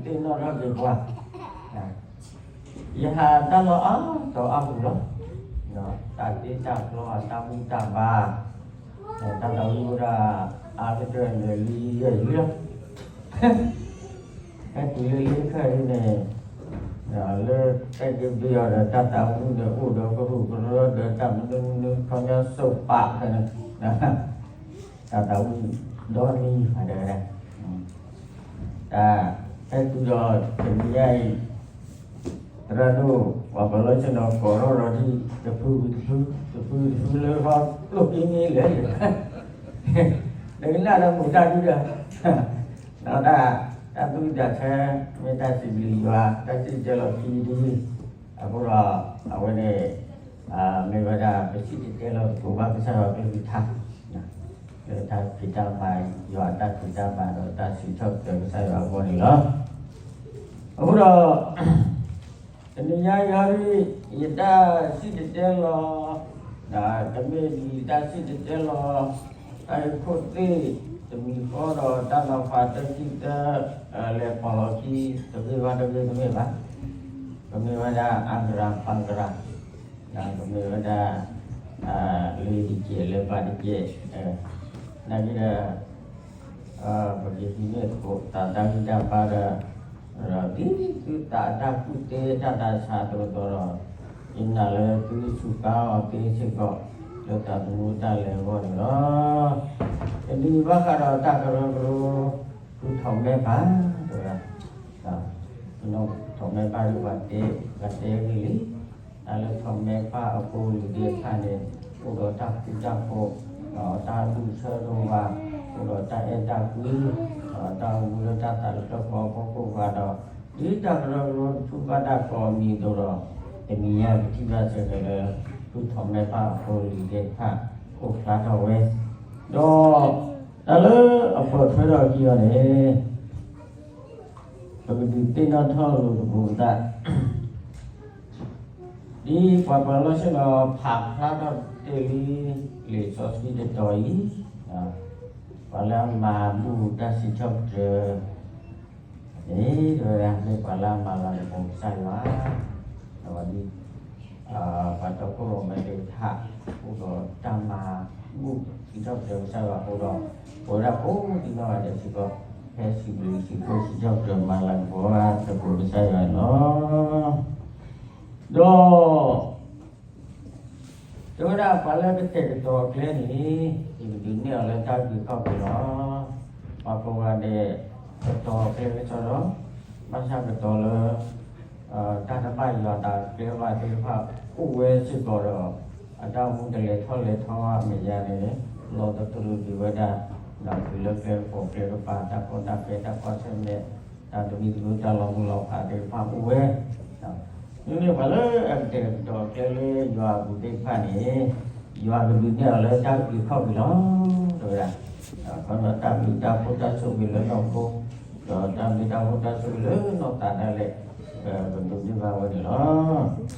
သ့ၣ်နီၣ်ထီၣ်က့ၤပှၤ, ယဟးတၢ်လီၢ်အါတီၤအါပူၤလီၤ. တၢ်တ့တၢ်ဖျီ တၢ်ဘူၣ်တၢ်ဘါ, တၢ်သးဝံၣ်အိၣ်ဒၣ်အါကတၢၢ်န့ၣ် လံယဲၢ်ယံၤလီၤ. ဟဲတုၤလၢလ့ခၢၣ်အံၤန့ၣ်, လၢတၢ်ကဘ့ၣ်အီၤဒီးတၢ်သးဝံၣ်ဒီးအိၣ်ဒီးကရူၢ်ကရၢဒီးတၢ်မနုၤမနုၤခီပညီစိးပာ်ဖဲန့ၣ်, တၢ်သးဝံၣ်ဒီနံၤဖးဒဲဝဲဒၣ်, တၢ် ဟဲတုၤဒီးတနံၤညါအံၤ, သရၣ်ဒိၣ် ပှၤပၢၤလီၢ်ဆ့ၣ်နီၤ ကိးထီၣ်ဒီးဒ် တဖုတဖု တဖုတဖုလၢဟီၣ်ကျိၣ်က့န့လဲၣ်, နကနၣ်ဒီးမိၢ်တၢ်ဒုဒီး, ဒီးတၢ် တၢ်သူၣ်တၢ်ဆၢ မ့ၢ်တၢ်စံးဘျုးယွၤ တၢ်စံၣ်တဲၤတဲလီၤခံဒ်, အဃိဒီး အဝဲန့ၣ် မ့ၢ်ဝဲဒၣ် ပစံၣ်တဲၤတဲလီၤသကိးဘၣ်ကစၢ်ယွၤကလုၢ်ကထါ လၢတၢ်ဖံးတၢ်မၤ ယွၤအတၢ်ဖံးတၢ်မၤဒီးတၢ်စံးထီၣ်ပတြၢၤကစၢ်ယွၤအဂီၢ်န့ၣ်လီၤ. အဃိဒီး တနံၤညါအံၤ ယတၢ်စံၣ်တဲၤတဲလီၤ, တမ့ၢ်ဒ်ယတၢ်စံၣ်တဲၤတဲလီၤ တၢ်ဟ့ၣ်ခိၣ်သ့ၣ် တမံၤဃီဒီးတၢ်နီၤဖးတၢ်ခံတၢ် လဲၤပိာ်လီၤခံ တဂ့ၢ်ဘၣ်တဂ့ၢ်တမ့ၢ်ဘၣ်, ပမ့ၢ်ဝဲဒၣ်အကရၤပကရၤ ပမ့ၢ်ဝဲဒၣ် လၢတကဲးလၢဘၣ်တကဲး, နာ်က့ဒီး ပကဟံးန့ၢ်သကိးတၢ်တၢ်ဂံၢ်တၢ်ဘါဒီး ဒ်သုသးအတၢ်ကူၣ်သ့တၢ်သးဆးအသိးဒီး ယနာ်လၢသုဆူးကါအီၤသ့စ့ၢ်ကီး လၢသးသမူတၢ်လဲၤအဂီၢ်န့ၣ်လီၤ. တနံၤဘၣ်ဃးဒီးတၢ်ကရၢကရိ ဖုထီၣ်မဲပၢ် တဲဝဲဒၣ် ဖုထီၣ်မဲပၢ်ဒ်ပှၤတဲ ပှၤတဲဂ့ၤလံ, တၢ်လၢထီၣ်မဲပၢ်အဖိအလံၤသ့ၣ်တဖၣ်န့ၣ် အိၣ်ဒီးတၢ်ဃူတၢ်ဖိး, တၢ်ဒူၣ်ဆၢဒိးဝး, အိၣ်ဒီးတၢ်အဲၣ်တၢ်ကွံ, တၢ်အိၣ်မူလၢတၢ်သးတဖျၢၣ်ဃီအဖီခိၣ်ဃာ်ဒီး ဒ်တၢ်ကရၢကရိတဖုဘၣ်တၢ်ကိးအမံၤအသိးဒီး တနံၤညါပထံၣ်ဘၣ်စ့ၢ်ကီးလၢ ဖုထီၣ်မဲပၢ်အဖိအလံၤသ့ၣ်တဖၣ် အိၣ်ဖျါထီၣ်ဝဲ, ဒီး တၢ်လၢအပိာ်ထွဲထီၣ်အခံအီၤန့ၣ် ပကဒုးသ့ၣ်နီၣ်ထီၣ်လိာ်သကိးပသး ဒ်ပှၤပၢၤလီၢ်ဆ့ၣ်နီၤဖးဖျါထီၣ်တ့ၢ်လံ လံာ်စီဆှံတတီၤအံၤ, ပှၤလၢအမၤဘူၣ်တၢ်စံးထီၣ်ပတြၢၤန့ၣ် တဲဝဲဒၣ်မ့ၢ်ပှၤလၢအမၤလၤကပီၤကစၢ်ယွၤ, ဒီးဒ် ပှၤတီခိၣ်ရိၣ်မဲသ့ၣ်တဖၣ် အိၣ်ဒီးတၢ်မၤဘူၣ်စံးထီၣ်ပတြၢၤကစၢ်ယွၤအဃိဒီး ပဝဲဒၣ်ကိးဒံနီၢ်ဂၤဒဲးစ့ၢ်ကီး ဟဲစံးဘျုးစံးဖှိၣ်စံးထီၣ်ပတြၢၤမၤလၤကပီၤဝဲဒၣ်သကိးကစၢ်ယွၤန့ၣ်လီၤ. ဒီး တဲဝဲဒၣ်ပှၤလၢကတဲာ်ကတီၤအကျဲန့ၣ် ယကဒုးနဲၣ်အီၤလၢတၢ်အုၣ်က့ၤခီၣ်က့ၤလီၤ. ပှၤကိးဂၤဒဲး ကတီၤအကျဲကစီဒီး ဘၣ်ဆၣ်ကတီၤလၢ တၢ်တဘၣ်ယွၤအသးကျဲဘၣ်သ့ၣ်တဖၣ်အိၣ်ဝဲစ့ၢ်ကီးဒီး အတၢ်အိၣ်မူတလဲၤထီၣ်လဲၤထီအမဲာ်ညါန့ၣ် လီၤသတြူးဒံးဝဲဒၣ် ဒီးတုၤလၢကျဲကပိာ်ကျဲကပၤ တၢ်ကီတၢ်ခဲတၢ်ကွၢ်ဆၢၣ်မဲာ် တၢ်သမံသမိးတၢ်လီၤမုၢ်လီၤဖးသ့ၣ်တဖၣ်အိၣ်ဝဲ မ့မ့ၢ်ပှၤလၢအကတဲာ်ကတီၤအကျဲလၢယွၤအပူၤသ့ၣ်တဖၣ်န့ၣ် ယွၤကဒုးနဲၣ်အီၤလၢတၢ်အုၣ်က့ၤခီၣ်က့ၤလီၤ တဲဝဲဒၣ်. ခီဖျိတၢ်ဘျုးတၢ်ဖှိၣ်တၢ်ဆိၣ်ဂ့ၤလၢနီၢ်ခိ ဒီးတၢ်ဘျုးတၢ်ဖှိၣ်တၢ်ဆိၣ်ဂ့ၤလၢနီၢ်သးဒၣ်လဲာ် ကဒိးန့ၢ်ဘၣ်ဝဲန့ၣ်လီၤ.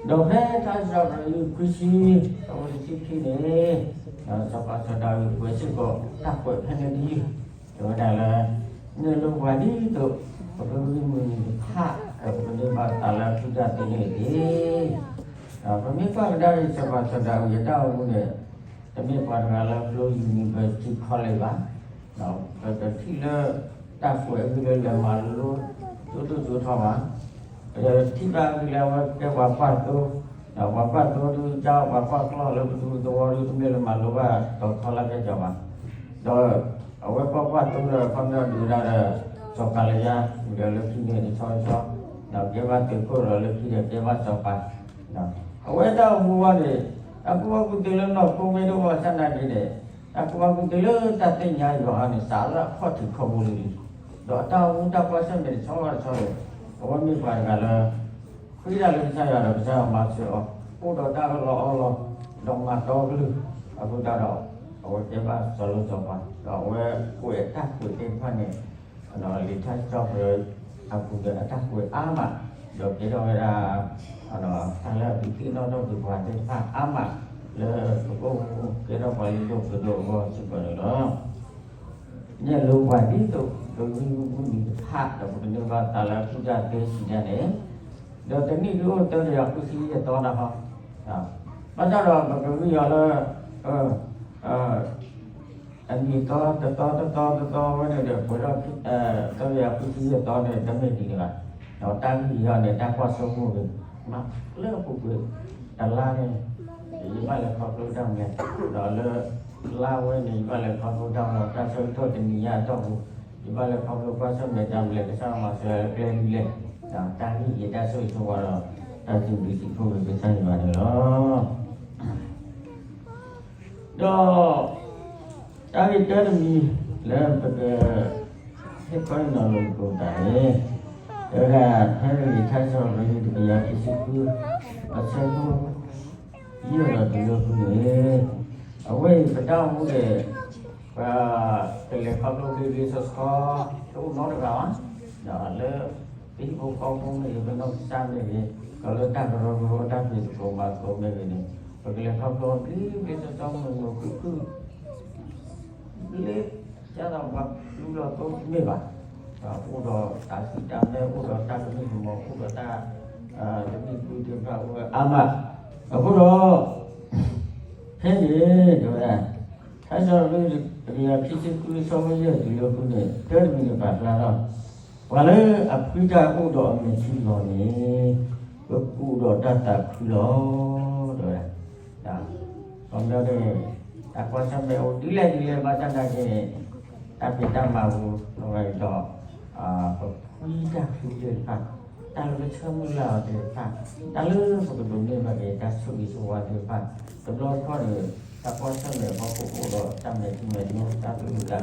ဒီးဖဲထါစံးထီၣ်ပတြၢၤအယုၢ်ခွံဆံ အဆၢဖိတဆံခံန့ၣ် စီၤပၤစီၤဒၤဝံးကွဲးစ့ၢ်ကီးတၢ်ကွဲးဖဲန့ၣ်တယုၢ် တဲဝဲဒၣ်လၢ နဲၣ်လိပှၤဒ်သိး ပကဂံၢ်မုၢ်နံၤတဖၣ် ဒီးပကန့ၢ်ဘၣ်သးလၢအထူးတၢ်သ့န့ၣ်တက့ၢ်. ပမ့ၢ်ကွၢ်ကဒါက့ၤစီၤပၤစီၤဒၤဝံးအတၢ်အိၣ်မူန့ၣ် တမ့ၢ်ပှၤတဂၤလၢပျိ university college ဘၣ်. ပတထံၣ်လၢတၢ်ကွဲးအဂ့ၢ်လၢလဲၤမၤလိ ကၠိဒိၣ်ကၠိထီဘၣ်. ပထံၣ်ဘၣ်အဂ့ၢ်လၢအဝဲကဲပှၤကွၢ်သိ, ဒီးပှၤကွၢ်သိဒုးကါ ပှၤကွၢ်ကျီၢ်လၢပဒူပသဝီဒုး တမ့ၢ်လၢမၤလိဘၣ်တီၤထီလၢကဲကီၤဘၣ်. ဒီးအဝဲကွၢ်ကွၢ်သိဒီး ခီပညီဒုးဝဲဒၣ်ဒီး စီၤကၤလယါ ဒီးလၢခံန့ၣ်တဆီဆီ, ဒီးကဲဘၣ်သုးခိၣ်ဒီးလၢခံဒီးကဲဘၣ်စီၤပၤ အဝဲတၢ်အိၣ်မူဝဲန့ၣ် တၢ်ကူၣ်ဘၣ်ကူၣ်သ့လၢနီၢ်ခိမ့ၢ်တအိၣ်ဘၣ်ဆၣ်နာ်က့န့ၣ် တၢ်ကူၣ်ဘၣ်ကူၣ်သ့လၢတၢ်သ့ၣ်ညါယွၤန့ၣ် စးလၢအခီၣ်ထံးခီၣ်ဘိလံ. ဒီးအတၢ်အိၣ်မူတၢ်ကွၢ်ဆၢၣ်မဲာ်တဆီဘၣ်တဆီန့ၣ် အဝဲမ့ၢ်ပှၤတဂၤလၢ ဃ့တၢ်လၢကစၢ်ယွၤဒီးကစၢ်ယွၤမၤစၢၤအီၤ အိၣ်ဒီးတၢ်အၢၣ်လီၤအီလီၤ ဒီးမၤတီပျုၢ် အဃိသတးဒီး အဝဲကဲဘၣ်စီၤလိၤစီၤပၤ ဒီးအဝဲကွဲးတၢ်ကွဲးသ့ၣ်တဖၣ်န့ၣ် လံာ်ထါစံးထီၣ်ပတြၢၤအပူၤဒီးအတၢ်ကွဲးအါမး ဒီးကဲထီၣ်ဝဲဒၣ် တၢ်လၢအဒုးသ့ၣ်နီၣ်ထီၣ်က့ၤပှၤသ့ၣ်တဖၣ်အါမး လၢပကအိၣ်မူကဲထီၣ်ပှၤလၢယိၣ်ပဒိၣ်အဂီၢ်စ့ၢ်ကီးန့ၣ်လီၤ. နဲၣ်လိပှၤဒ်သိး ပဂံၢ်မုၢ်နံၤတဖၣ် ဒီးပကန့ၢ်ဘၣ်သးလၢအကူၣ်တၢ်သ့စံးတၢ်န့ၣ်, ဒီးတနံၣ်ဒုအိၣ်သၢကယၤဃုဆံယဲၢ်သီတၢ်ဃီ, ဘၣ်ဆၣ်ဒီးပကဂံၢ်အီၤလၢ အနံၤသီတသီတသီတသီဝဲန့ၣ်ဒီး ပှဲၤဒီး သၢကယၤဃုဆံယဲၢ်သီန့ၣ် တမ့ၢ်ဒ်န့ၣ်ဘၣ်. ဒီးတၢ်ဂံၢ်အံၤန့ၣ် တၢ်ကွၢ်ဆိကမိၣ်ဂ့ၤ မးလၢအပူၤကွံာ်တလါန့ၣ် ယဘၣ်လဲၤခီဖျိတၢ်မနုၤလဲၣ်, ဒီးလၢလါဝဲန့ၣ် ယဘၣ်လဲၤခီဖျိတၢ်မနုၤလဲၣ်, တၢ်ဆၢကတီၢ်တနံၤညါအတီၢ်ပူၤ ယဘၣ်လဲၤခီဖျိကွၢ်ဆၢၣ်မဲာ်တၢ်မနုၤလဲၣ်, ကစၢ်မၤစၢၤကျဲဒ်လဲၣ်, တၢ်ဂံၢ်အံၤတၢ်ဆိၣ်ဂ့ၤဆိၣ်ဝါဒီး တၢ်စံးဘျုးစံးဖှိၣ်က့ၤကစၢ်ယွၤန့ၣ်လီၤ. ဒီး တၢ်ဂ့ၢ်တၢတမံၤလၢပက ဟ့ၣ်ခီဟ့ၣ်နီၤလိာ်သကိးတၢ်န့ၣ်, တဲဝဲဒၣ်ဖဲလံာ်ထါစံးထီၣ်ပတြၢၤတကယၤခံဆံဃု အဆၢဖိ ယဲၢ်ဒီးတုၤလၢဃုန့ၣ်, အဝဲအံၤပတၢ်အိၣ်မူန့ၣ် ပကလဲၤခီဖျိဘျ့ဘျ့ဆှီဆှီ တအိၣ်နီတဂၤဘၣ်, ဒီးလၢ ပဟံၣ်ဖိဃီဖိမ့ၢ်ဂ့ၤ ပနီၢ်ကစၢ်မ့ၢ်ဂ့ၤ, ဒီးလၢတၢ်ကရၢကရိတၢ်ဖံးသကိးမၤသကိးမ့ၢ်ဂ့ၤန့ၣ်, ပကလဲၤခီဖျိဘျ့ဘျ့ဆှီဆှီမုာ်မုာ်ခုၣ်ခုၣ် လၢ ကသိးပှၤပျူလီၤသိတမ့ၢ်ဘၣ်, အိၣ်ဒီးတၢ်စူၢ်တၢ်နာ် အိၣ်ဒီးတၢ်ကမံကမီၤ အိၣ်ဒီးတၢ် တမံၤဃုသ့ၣ်တဖၣ်အိၣ်ဝဲအါမး, အဃိဒီး ဖဲန့ၣ် တဲဝဲဒၣ် ထါစံးထီၣ်ပတြၢၤတကယၤခံဆံဃု အဆၢဖိယဲၢ်တုၤလၢဃုန့ၣ် တၢတမံၤန့ၣ်ပာ်ဖျါထီၣ် ပှၤလၢအဖှံတၢ်အိၣ်ဒီးအမဲာ်ထံလီၤန့ၣ် ကကူးဒီးတၢ်သးခုလီၤ, တဲဝဲဒၣ် ခီပညီန့ၣ် တၢ်ကွၢ်ဆၢၣ်မဲာ်အိၣ်ဒ်လဲၣ်ဒ်လဲၣ်ဘၣ်ဆၣ်သနာ်က့န့ၣ် တၢ်ဖံးတၢ်မၤပူၤ ဒီး ပဖှံတၢ်ခုသ့ၣ်တဖၣ် တၢ်လၢဆၢမုၢ်လၢ်အီၤသ့ၣ်တဖၣ် တၢ်လၢပကဒိးန့ၢ်ဘၣ်က့ၤတၢ်ဆိၣ်ဂ့ၤဆိၣ်ဝါသ့ၣ်တဖၣ် တဘျီတခီၣ်န့ၣ် တၢ်ကွၢ်ဆၢၣ်မဲာ်အဖီခိၣ်အိၣ်ဒီးတၢ်မဲာ်ထံမဲာ်နိ တၢ်သူၣ်အုးသးအုး လၢကျဲအါဘိအဖီခိၣ် ဘၣ်ဆၣ်သနာ်က့ဒီး ပမ့ၢ်အိၣ်ဒီးတၢ်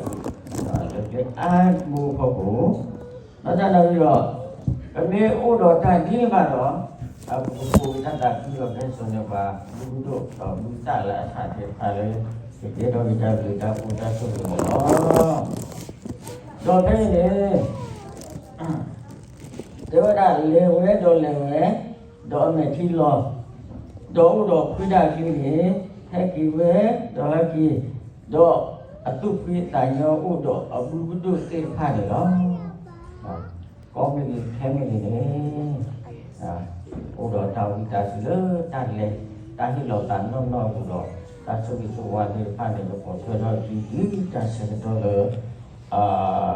ဒ်န့ၣ်ဘၣ်ဒီး ပကပူၤက့ၤတၢ်သးခုဒီး ကဲစိာ်န့ၢ်ပှၤ ဘုကဒိၣ်ဒီး ဘုသၣ်လၢအဆၣ်သ့ၣ်တဖၣ်လၢ ကကဲထီၣ်က့ၤတၢ်ဘျုးတၢ်ဖှိၣ်တၢ်ဆိၣ်ဂ့ၤန့ၣ်လီၤ. ဒီးဖဲအံၤန့ၣ် တဲဝဲဒၣ် လဲၤဝဲဒီးလဲၤဝဲ ဒီးအမဲာ်ထံလီၤ, ဒီးအိၣ်ဒီးဖှံတၢ်ချ့န့ၣ် ဟဲက့ၤဝဲ ဒီးဟဲက့ၤ, ဒီးအသူၣ်ဖှံသးညီအိၣ်ဒီးအဘုကဒိၣ်သ့ၣ်တဖၣ်န့ၣ်လီၤ. ကီၢ်မ့ၢ်ဂ့ၤ ခဲမ့ၢ်ဂ့ၤန့ၣ် အိၣ်ဒီးတၢ်ဝံတၢ်ဆူၣ်လၢတၢ်လဲၤ တၢ်ဟ့ၣ်လီၤသးနီၢ်နီၢ်အပူၤဒီး တၢ်ဆိၣ်ဂ့ၤဆိၣ်ဝါသ့ၣ်တဖၣ်န့ၣ် ကပိာ်ထွဲထီၣ်အခံတုၤတၢ်ဆၢကတီၢ်လၢ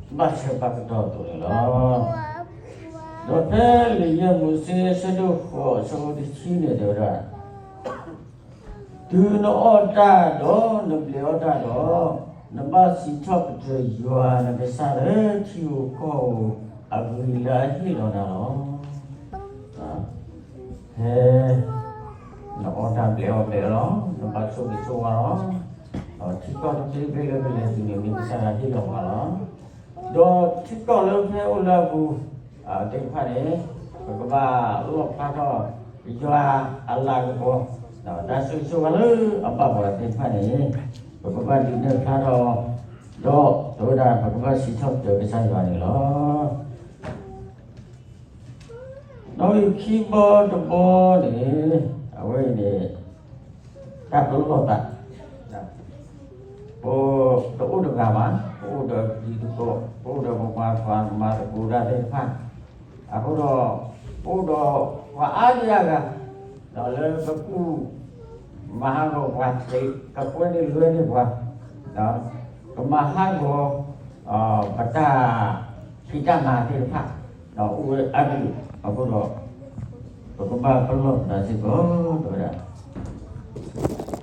ဘၣ်ဆၢဘၣ်ကတီၢ်အသိးန့ၣ်လီၤ. ဒီးဖဲလံာ်ယဲၢ်မိၤၡ့ အဆၢဒိၣ်ဃိး အဆၢဖိတဆံန့ၣ် တဲဝဲဒၣ် တုၤနအီၣ်တၢ်ဒီးနဘျဲးအီၣ်တၢ်ဒီး, နဘၣ်စံးထီၣ်ပတြၢၤယွၤနကစၢ်လၢထံဧိၤကီၢ်ဧိၤအဂ့ၤလၢအဟ့ၣ်လီၤနၤလီၤ. ဖဲ နအီၣ်တၢ်ဘျဲးအီၣ်ဘျဲးအီၣ်လီၤ, နဘၣ်ဆိၣ်ဂ့ၤဆိၣ်ဝါလီၤ. ဒီးထံကီၢ်တဘ့ၣ်ဘ့ၣ်လၢပလဲၤတုၤန့ၣ် မ့ၢ်ကစၢ်ယွၤဟ့ၣ်လီၤပှၤလီၤ. ဒီးထံကီၢ်လၢပအိၣ်လၢအပူၤ သ့ၣ်တဖၣ်န့ၣ် ပကဘၣ်လီၣ်ဖျါထီၣ် ယွၤအလၤကပီၤ, ဒီးတၢ်ဆိၣ်ဂ့ၤဆိၣ်ဝါလၢအဘၣ်ပှၤသ့ၣ်တဖၣ်န့ၣ် ပကဘၣ်ဒုးနဲၣ်ဖျါထီၣ်, ဒီးတဲဝဲဒၣ် ပကဘၣ်စံးထီၣ်ပတြၢၤကစၢ်ယွၤန့ၣ်လီၤ. နီၣ်ဂံၢ်ခံဘီတဘီန့ၣ် အဝဲအံၤန့ၣ် တၢ်ပလီၢ်သး ပတအိၣ်တဂၤဘၣ်, ပအိၣ်ဒီးပတံၤသကိး, ပအိၣ်ဒီးပပှၤကွၢ်မၤသကိးတၢ်သ့ၣ်တဖၣ်, အဃိဒီး ပအိၣ်ဒီးပှၤအါဒံအါဂၤ, ဒီးလၢပကူၣ် မၤဟးဂီၤပှၤ, ကကွဲန့ၢ်လွဲန့ၢ်ပှၤ, ကမၤဟးဂီၤ ပတၢ်ဖံးတၢ်မၤသ့ၣ်တဖၣ်, ဒီးအိၣ်ဝဲအါကလုာ်အဃိဒီး ပကဘၣ်ပလီၢ်သးစ့ၢ်ကီး တဲဝဲဒၣ်.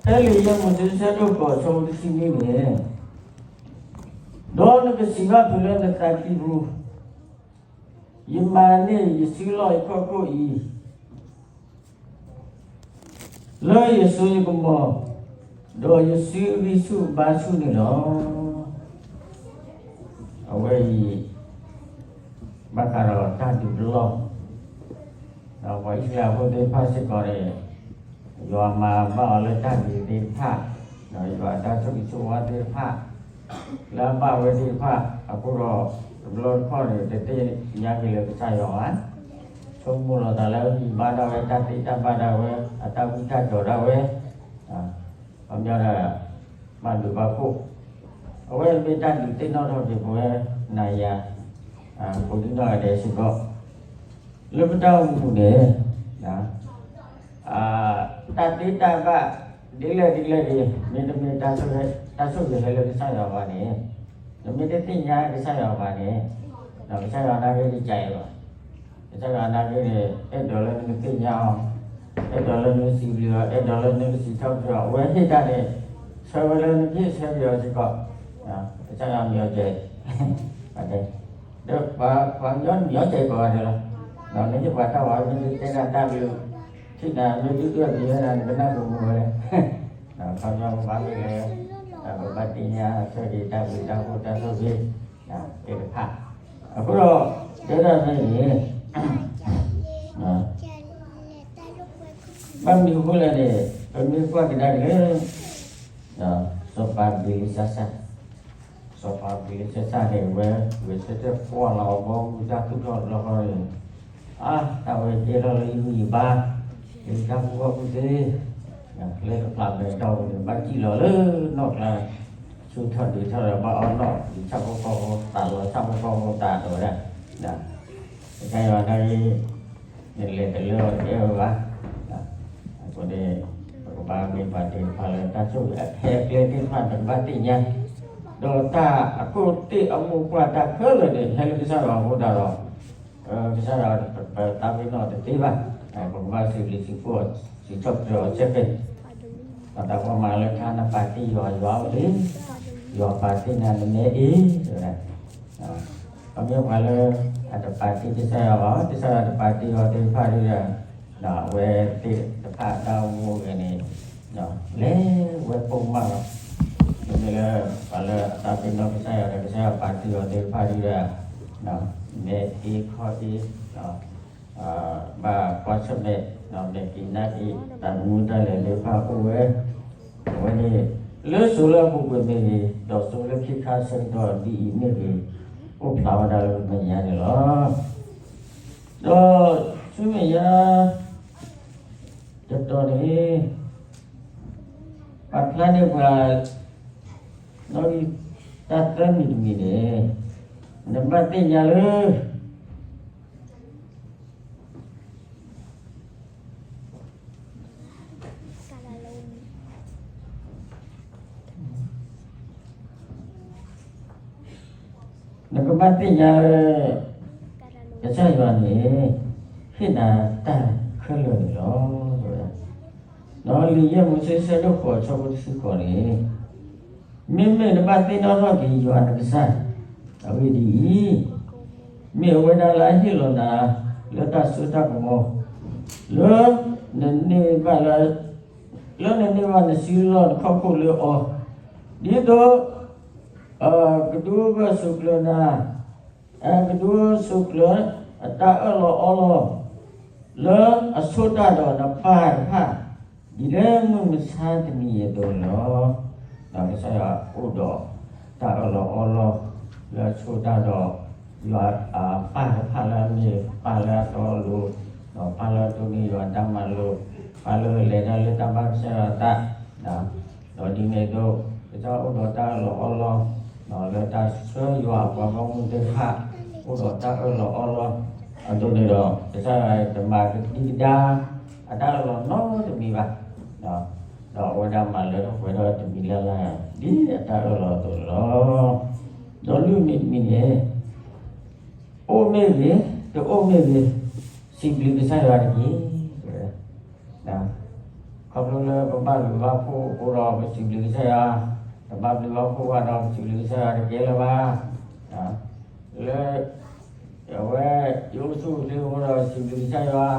ဖဲလံာ်ယဲၢ်မိၤၡ့ အဆၢဒိၣ်ဃိး အဆၢဖိတဆံနွံန့ၣ်, ဒီးနကစံးဘၣ်ဖုးလၢနသးကံၢ်ပူၤ, ယမၤန့ၢ်ယစုလီၢ်ယခီၣ်ခိၣ်အံၤ လၢယစိယကမီၤ, ဒီးယစုဂံၢ်ဆူၣ်ဘါဆူၣ်န့ၣ်လီၤ. အဝဲအံၤ ဘၣ်ဃးဒီးတၢ်ဒုးပလီၢ်, ဒီးပှၤအံၣ်စရ့လးဖိသ့ၣ်တဖၣ်စ့ၢ်ကီးန့ၣ် ယွၤမၤဘၣ်အီၤလၢတၢ်ဂ့ၤသ့ၣ်တဖၣ်, ဒီးယွၤအတၢ်ဆိၣ်ဂ့ၤဆိၣ်ဝါသ့ၣ်တဖၣ် လၢအဘၣ်ဝဲသ့ၣ်တဖၣ်အဃိဒီး တဘျီတခီၣ်န့ၣ် တသ့ၣ်ညါက့ၤလၢကစၢ်ယွၤဘၣ်, ဆိကမိၣ်လီၤသးလၢအဂံၢ်ဘါဒၣ်ဝဲ တၢ်သ့တၢ်ဘၣ်ဒၣ်ဝဲ အတၢ်ဝံတၢ်ကီၤဒၣ်ဝဲ, ခီပညီဒၣ် ဘၣ်ဒုးဘၣ်ဖှိၣ်, အဝဲမ့ၢ်တၢ်ဒုးသ့ၣ်နီၣ်ထီၣ်က့ၤပဝဲနၤယၤ ကိးဒံနီၢ်ဂၤဒဲးစ့ၢ်ကီး လၢပတၢ်အိၣ်မူပူၤန့ၣ် တၢ်သ့တၢ်ဘၣ်ဒ်လဲၣ်ဒ်လဲၣ်ဂ့ၤ မ့တမ့ၢ်တၢ်ဆိၣ်ဂ့ၤဟဲလၢကစၢ်ယွၤဘၣ်န့ၣ်, နမ့ၢ်တသ့ၣ်ညါကစၢ်ယွၤဘၣ်န့ၣ်, ဒီးကစၢ်ယွၤနာ်က့တကးအံၤဘၣ်. ကစၢ်ယွၤနာ်က့န့ၣ် အဲၣ်ဒိးလၢနကသ့ၣ်ညါအီၤ, အဲၣ်ဒိးလၢနကစံးဘျုးအီၤ, အဲၣ်ဒိးလၢနကစံးထီၣ်ပတြၢၤအီၤ, အဝဲဟ့ၣ်တၢ်န့ၣ် ဆၢဝဲလၢနကဟ့ၣ်ဆၢက့ၤအီၤစ့ၢ်ကီး, ကစၢ်ယွၤမံၤအီၤကဲး ဒီးပှၤကညီမံၤအီၤကဲးကိးဂၤဒဲးလီၤ. နဟ့ၣ်ပှၤတၢ်ဝဲမ့ၢ်တဲနၤတၢ်ဘျုး, ထံၣ်နၤမ့ၢ်ဒုၣ်ဒွဲၣ်မံၤဝဲဒၣ် နကနၢ်ပူၤမုာ်ဝဲလဲၣ်. ခီပညီပဘၣ်မ့ၢ်လဲၣ်, ပဘၣ်သ့ၣ်ညါဆၢက့ၤတၢ်ဘျုးတၢ်ဖှိၣ်တၢ်ဆိၣ်ဂ့ၤသ့ၣ်တဖၣ်. အဃိဒီး တဲဒၣ်ဖဲန့ၣ် ဘၣ်မနုၤအဃိလဲၣ်န့ၣ် ပမ့ၢ်ကွၢ်ကဒါက့ၤလၢ စီၤပၤဘ့လၡါစၢ်, စီၤပၤဘ့လၡါစၢ်န့ၣ် အဝဲ ဂဲၤဆၢထၢၣ်ကွၢ်လီၤအဘီအမုၢ်တၢ်သူၣ်ထီၣ်တဘျီဃီန့ၣ်, အါ တၢ်ဝဲကဲထီၣ်လၢယဂံၢ်ယဘါ, ယတၢ်ကူၣ်ဘၣ်ကူၣ်သ့, လၢတဖျးမဲာ်တီၢ်ပူၤန့ၣ် ဘၣ်စံၣ်လီၤလၢနီၢ်ကျါ, ဆူထီၣ်ဒုးထီၣ်ဒီးဘၣ်အီၣ်နီၣ် ဒုးဆၣ်ဖိကီၢ်ဖိ သးလီၤဆၣ်ဖိကီၢ်ဖိသးဒီးဝဲဒၣ် ကစၢ်ယွၤနာ်က့ နလဲၤတလၢအီၤတအဲၣ်ဝဲဘၣ်. အဃိန့ၣ် ပကဘၣ်မ့ၢ်ပှၤသ့ၣ်တဖၣ်လၢတၢ်ဆိၣ်ဂ့ၤအဟဲအကျဲသ့ၣ်တဖၣ် ပကဘၣ်သ့ၣ်ညါ, ဒီးတၢ်အခိၣ်သ့ၣ်အမိၢ်ပှၢ်တၢ်ခဲလၢာ်န့ၣ် ဟဲလၢကစၢ်ယွၤအဃိသတးဒီး ကစၢ်ယွၤပသးပ့ၤနီၣ်တသ့ဘၣ်. ပကဘၣ်စံးဘျုးစံးဖှိၣ်အီၤ စံးထီၣ်ပတြၢၤအီၤစ့ၢ်ကီး, ဒီးတၢ်ပှၤမၤလၢထါနပာ်တ့ၢ်ယွၤ ယွၤအိၣ်လံ, ယွၤပာ်တ့ၢ်နၤနမဲအံၤ တဲဝဲဒၣ် ပမ့ၢ်ပှၤလၢ အတပာ်တ့ၢ်ကစၢ်ယွၤဘၣ်, ကစၢ်ယွၤတပာ်တ့ၢ်အီၤသ့ၣ်တဖၣ်ဒုဒီး အဝဲသ့ၣ်တဖၣ်အတၢ်အိၣ်မူအဂ့ၢ်န့ၣ် လဲၤဝဲပိာ်မၢ်လီၤ. မ့မ့ၢ်လၢ ပှၤလၢအတၢ်ပ့ၤနီၣ်ကစၢ်ယွၤဒီး ကစၢ်ယွၤပာ်တ့ၢ်အီၤသ့ၣ်တဖၣ်ဒုဒီး မဲအ့ခီအ့ ဘၣ်ကွၢ်ဆၢၣ်မဲာ် မဲာ်က့ၤနါက့ၤ တၢ်မူတၢ်လဲၤသ့ၣ်တဖၣ်အိၣ်ဝဲ, အဝဲန့ၣ် လၢစိၤလၢအပူၤကွံာ်မ့ၢ်ဂ့ၤ, ဒီးစိၤလၢခံခါဆၢကတီၢ်ဒ်အံၤမ့ၢ်ဂ့ၤ, အိၣ်ဖျါဝဲဒၣ်လၢပမဲာ်ညါန့ၣ်လီၤ. ဒီးဆူမဲာ်ညါ တတီၤန့ၣ် ပာ်ဖျါန့ၢ်ပှၤ နီၣ်ဂံၢ်တၢ်သၢမံၤတမံၤန့ၣ် နဘၣ်သ့ၣ်ညါလၢ နကဘၣ်သ့ၣ်ညါလၢ ကစၢ်ယွၤန့ၣ် ဟ့ၣ်နၤတၢ်ခဲလၢာ်န့ၣ်လီၤ. ဒီးလံာ်ယဲၢ်မိၤၡ့ဆၢဒိၣ်ဃိးဆၢဖိတဆံဃိးန့ၣ် မ့မ့ၢ်နဘၣ်သ့ၣ်နီၣ်ထီၣ်က့ၤယွၤနကစၢ် အဂ့ၢ်ဒ်အံၤ, မ့ၢ်အဝဲဒၣ်လၢအဟ့ၣ်လီၤနၤ လၢတၢ်စိတၢ်ကမီၤ လၢနန့ၢ်ဘၣ်လၢ လၢနန့ၢ်ဘၣ်နစုလီၢ်နခီၣ်ခိၣ်လၢအီၤ, ဒ်သိး ကဒုးဂၢၢ်ဆိးကျၢၤနၤ, ကဒုးဂၢၢ်ဆိးကျၢၤ အတၢ်အၢၣ်လီၤအီလီၤ လၢအဆိၣ်တၢ်ဒီးနပၢ်တဖၣ် ဒ်လၢမုၢ်မဆါတနံၤအသိးန့ၣ်လီၤ. ဒီးကစၢ်ယွၤအိၣ်ဒီးတၢ်အၢၣ်လီၤအီလီၤ လၢအဆိၣ်တၢ်ဒီး ယွၤအပၢ်တဖၣ်လၢအမ့ၢ်ပၢ်လၢအတီအလိၤ, ဒီးပၢ်လၢအတိၢ်န့ၢ်ယွၤတၢ်မၤလိာ်, ပၢ်လၢအလဲၤတၢ်လၢတၢ်ဘၣ်ကစၢ်ယွၤအသး ဒီးဒ်န့ၣ်အသိး ကစၢ်အိၣ်ဒီးတၢ်အၢၣ်လီၤအီလီၤ, ဒီးလၢတၢ်ဆှၢယွၤအပှၤဂီၢ်မုၢ်သ့ၣ်တဖၣ် အိၣ်ဒီးတၢ်အၢၣ်လီၤအီလီၤ, အသိးန့ၣ်ဒီး ကစၢ်ယွၤတမၤကဒံကဒါ အတၢ်အၢၣ်လီၤနီတမံၤဘၣ်, ဒီးအဝဲဒၣ်မၤလၢထီၣ်ပှဲၤထီၣ်တမံၤလၢ်လၢ် ဒ်အတၢ်အၢၣ်လီၤအသိးန့ၣ်လီၤ. ဒီးလွံၢ်မံၤတမံၤန့ၣ် အိၣ်မ့ၢ်ဂ့ၤ, တအိၣ်မ့ၢ်ဂ့ၤ, စံးဘျုးကစၢ်ယွၤတက့ၢ်. ခီဖျိလၢပဘၣ်ဘျုးဘၣ်ဖှိၣ်အဃိဒီး ပစံးဘျုးကစၢ်ယွၤ, ပဘၣ်ဘျုးဘၣ်ဖှိၣ်ဘၣ်ဒီး ပစံးဘျုးကစၢ်ယွၤတကဲလၢၤဘၣ်. လၢ အဝဲ ယအိၣ်ဆူၣ်အိၣ်ချ့အဃိဒီး စံးဘျုးကစၢ်ယွၤ,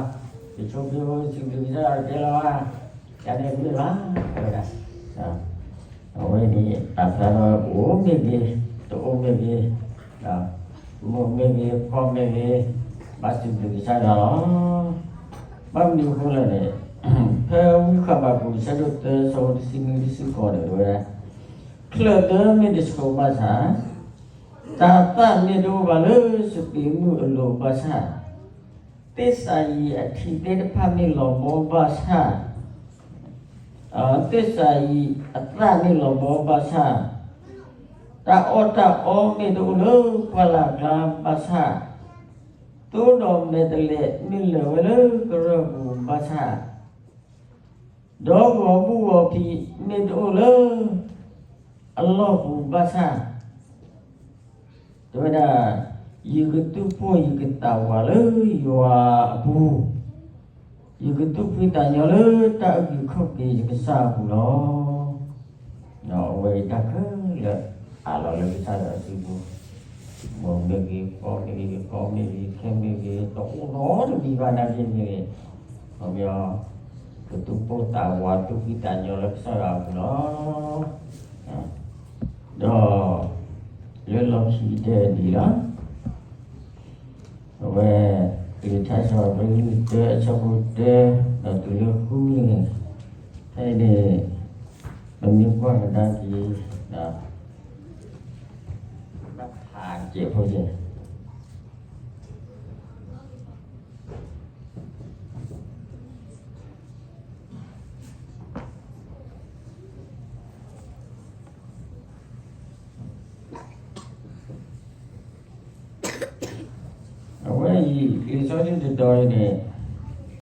ယဆိးက့အဃိ စံးဘျုးကစၢ်ယွၤတကဲလၢၤဘၣ်. ယၤန့ၣ်တမ့ၢ်ဘၣ် တဲဝဲဒၣ် အဝဲန့ၣ် တၢ်ဖျါထီၣ် အိၣ်မ့ၢ်ဂ့ၤ, တအိၣ်မ့ၢ်ဂ့ၤ, မိၢ်မ့ၢ်ဂ့ၤ, ဖီမ့ၢ်ဂ့ၤ, ဘၣ်စံးဘျုးကစၢ်ယွၤလီၤ. ဘၣ်မနုၤအဃိလဲၣ်န့ၣ် ဖဲဝံဃဘးကူာ် ဆၢဒိၣ်သၢ ဆၢဖိတဆံနွံ တဆံဃိးန့ၣ် တဲဝဲဒၣ် ချၢၣ်သၢမ့ၢ်တဆိးဘၣ်ဆၣ်, တၢ်သၣ်မ့ၢ်တအိၣ်ဘၣ်လၢစပံးမုၢ်အလိၤဘၣ်ဆၣ်, သ့ၣ်စၤယံးအထံသ့ၣ်တဖၣ်မ့ၢ်လီၤဘီဘၣ်ဆၣ်, သ့ၣ်စၤယံးအသၣ်မ့ၢ်လီၤဘီဘၣ်ဆၣ်, တၢ်အီၣ်တၢ်အီမ့ၢ်တအိၣ်လၢပှၢ်လၢ်ကျါဘၣ်ဆၣ်, သိဒီးမဲာ်တဲးလဲးမ့ၢ်လၢာ်ဝဲလၢကရၢၢ်ပူၤဘၣ်ဆၣ်, ဒီးဂီၤဘူးဂီၤဖံးမ့ၢ်တအိၣ်လၢအလီၢ်ပူၤဘၣ်ဆၣ်, တဲဝဲဒၣ်, ယကသူၣ်ပိၢ်ယကသးဝးလၢယွၤအပူၤ, ယကသူၣ်ဖှံသးညီလၢတၢ်အုၣ်က့ၤခီၣ်က့ၤယကစၢ်အပူၤလီၤ. အဝဲအံၤတၢ်ခဲလၢာ်အးလီၤလၢကစၢ်ယွၤအစုပူၤ, မိၢ်မ့ၢ်ဂ့ၤ, ပၢ်မ့ၢ်ဂ့ၤ, ယပၢ်မ့ၢ်ဂ့ၤ, ခဲမ့ၢ်ဂ့ၤ, တအိၣ်နီတမံၤဘၣ်နာ်က့မ့ၢ်ဂ့ၤ, ခီပညီ, ကသူၣ်ပိၢ်သးဝးသူၣ်ဖှံသးညီလၢကစၢ်ယွၤအပူၤလီၤ. ဒီးလၢလီၢ်ခံကတၢၢ်ဒ်လီၤ. အဝဲ လံာ်ထါစံးထီၣ်ပတြၢၤ တၢ အဆၢဖိတၢ ဒီးတုၤလၢဃုန့ၣ်, ဖဲအံၤန့ၣ် ပမ့ၢ်ကွၢ်ကဒါက့ၤ ဘၣ်ဖးစဲးဖိယဲၢ် အဝဲအံၤ လံာ်စီဆှံတတီၤအံၤန့ၣ်